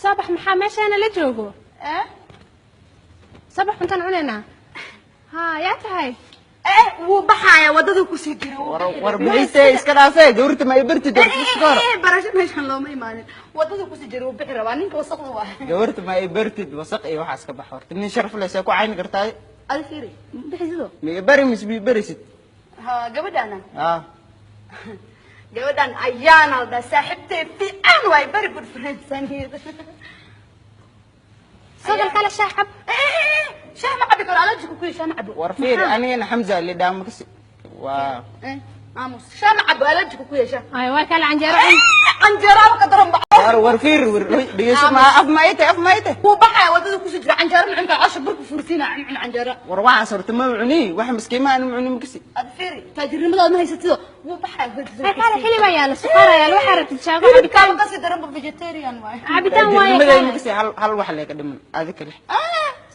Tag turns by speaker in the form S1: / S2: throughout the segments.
S1: Sabax, maxaa meeshaana la joogo?
S2: Eh.
S1: Sabax, cuntaan cunaynaa. Ha, yaa tahay?
S2: Eh, wuu baxaaya, wadada kusii jira.
S3: War war, bixiste iska dhaafee, gawrta ma i bartid horta iska hor.
S2: Barasho meeshan looma imaanin. Wadada kusii jira, wuu bixi rabaa ninka, wasaqda waa.
S3: Gawarta ma i bartid, wasaq iyo waxaas ka bax horta. Nin sharaf leh see ku cayni kartaa?
S2: Adi fiiri, bixisido.
S3: Ma i bari mise ma i barisid?
S2: Ha, gabadhaana.
S3: Ah.
S2: Gabadhan ayaana la dhaha, saaxiibtay fiican waay, very good friends aniga.
S1: Sodol kale shaah cab.
S2: Shaah ma cabi karo, allergy ku shaah ma cabo.
S3: War fiir, anigana Xamza lidhaa, makasi waa.
S2: Aamus, shaah ma cabo, allergy ku yeesha.
S1: Ay, waa kale, canjeero cun.
S2: Canjeero ka daran ba.
S3: War war fiir, war dhegeyso, ma af ma ite, af ma ite.
S2: Wuu baxaya, wadada kusii jira. Canjeero ma cunka, casho burku fursiina cun canjeero.
S3: War waxaas horta ma cuni, wax maskiimaha ma cuni, makasi.
S2: Adi fiiri, taajirnimadaad ma haysatido, wuu baxaya.
S1: Ay, kale xilib ayaa la, suqaar ayaa la, waxaa rabtid shaago, cabitaan.
S2: Hilibkaaba kasii daran ba, vegetarian waay.
S1: Cabitaan waaye.
S3: Taajirnimadeeda.
S1: Kale.
S3: Makasi, hal hal wax lee ka dhiman adi kale.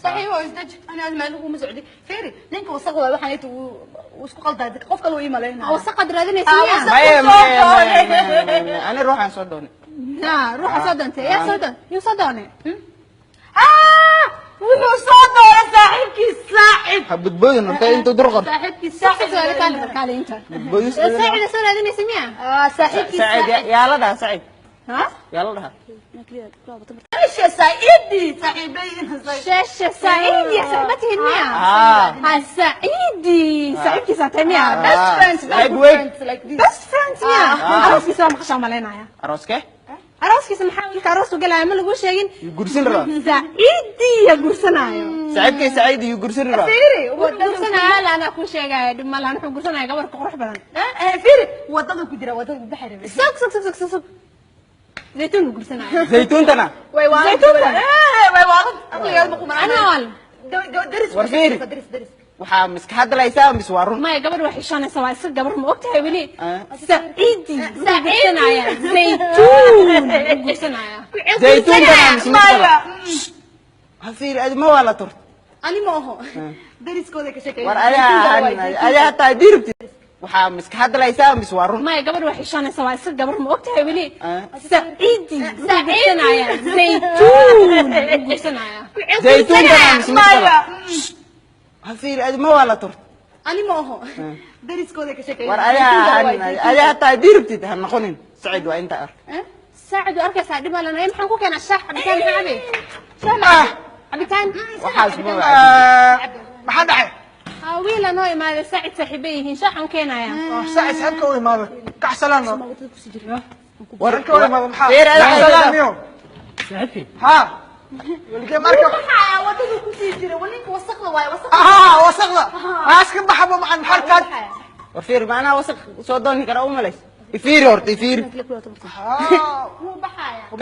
S2: صحيح, هو isdeji, ana aad meel kuma socdi. Fiiri, ninka wasaqda waa, waxaan inta uu isku qaldaa, qof kale uu ii malaynaya.
S1: Wasaqad raadinaysa
S2: Ah,
S1: miyaa?
S2: wasaq.
S3: Maya.
S2: Soo
S3: Maya.
S2: doonay.
S3: Maya, maya, ani ruuxaan soo doonay.
S1: Ha, ruuxa soo doontay, yaa soo doon, yuu soo doonay?
S2: Ah, wuxuu soo doonay saaxiibkiis Saacid.
S3: Ha badboodin horta intuu durqor.
S2: Saaxiibkiis
S1: Saacid
S2: Saacid.
S1: waa kaale, kaale inta.
S3: Badboodis.
S1: Saacida soo raadinaysa miyaa?
S2: Ah, saaxiibkiis.
S3: Sacid yaa la dhahaa? Sacid.
S1: Ha.
S3: Yaa la dhahaa?
S2: Isha Saacidi, saaxiibayin.
S1: Shasha saacidi saaxiibatihin miyaa?
S3: Ah.
S1: Ha, saacidi saaxiibkiisa tahay miyaa?
S2: Best friends, very
S3: Saaxiib
S2: good
S3: weyn.
S2: friends like this.
S1: Best friends miyaa?
S3: Ah.
S1: Arooskiisa waa maqashaa malaynaya.
S3: Arooske?
S1: Arooskiisa maxaa, wiilka aroos u galaya ma laguu sheegin?
S3: Yuu gursan rabaa.
S1: Saacidi ya guursanaayo.
S3: Saaxiibkay Saciid yuu gursan rabaa.
S2: Fiiri.
S1: Wuxuu guursanaya la, anaa kuu sheegaya, dhib ma lahan. Wuxuu guursanaya gabar ka qurux badan.
S2: Fiiri, wadada ku jira, wadada ku baxay rabay.
S1: Sug, sug, sug, sug, sug, zaytuun buu guursanaya.
S3: Zaytuuntana.
S2: Way waalan.
S1: Zaytuunta.
S2: Way waalan, aqligaada ma quman.
S1: Anaa waal.
S2: Daris.
S3: War fiiri.
S2: Daris, daris.
S3: Waxaa miska hadlaysaa mise waa run?
S1: Maya, gabadh waa xishoonaysa, waa iska gabar, ma ogtahay weli.
S3: Ah.
S1: Saciidi wuxuu guursanaya zaytuun buu guursanaya.
S3: Zaytuuntana mise mid kale?
S2: Maya.
S3: Ha, fiiri, adi ma waa la turta.
S2: Ani ma aho, dariskooda ka sheekeeya.
S3: War adi hataa haddii rabtid, waxaa miska hadlaysaa mise waa run?
S1: Maya, gabadh waa xishoonaysa, waa iska gabar, ma ogtahay weli.
S3: Ah.
S1: Saciidi wuxuu guursanaya zaytuun buu guursanaya.
S3: Zaytuuntana mise mid kale?
S2: Maya.
S3: Ha, fiiri, adi ma waa la turta.
S2: Ani ma aho, dariskooda ka sheekeeya.
S3: War adi hataa haddii rabtid, ha noqonin Saciid, waa inta ark.
S1: Saacid waa arkaysaa, dhib malan. Maxaan ku keenaa? Shaah, cabitaan, maxaa cabe?
S3: Ah.
S1: Cabitaan.
S3: Waxaas ma
S4: Maxaa dhacay?
S1: Ha, wiila noo imaaday, Saacid saaxiiba yihiin, shaaxan keenaya.
S4: Saacid saaxiibka u imaaday, kacsalaan.
S3: War
S4: Saaxiibka u imaaday maxaa?
S3: Fiiri, adi
S4: Kacsalaan niyo.
S5: Saaxiibkii.
S4: Ha, weligee marka.
S2: Waxaa wadada kusii jira waninka wasaqda waay, wasaqda.
S4: Ah, wasaqda aas ka baxabo macaan, maxaa taad?
S3: War fiiri, macnaha wasaq soo dooni kara u malays? Ifiiri horta, ifiiri.
S4: Ha.
S2: Wuu baxaya.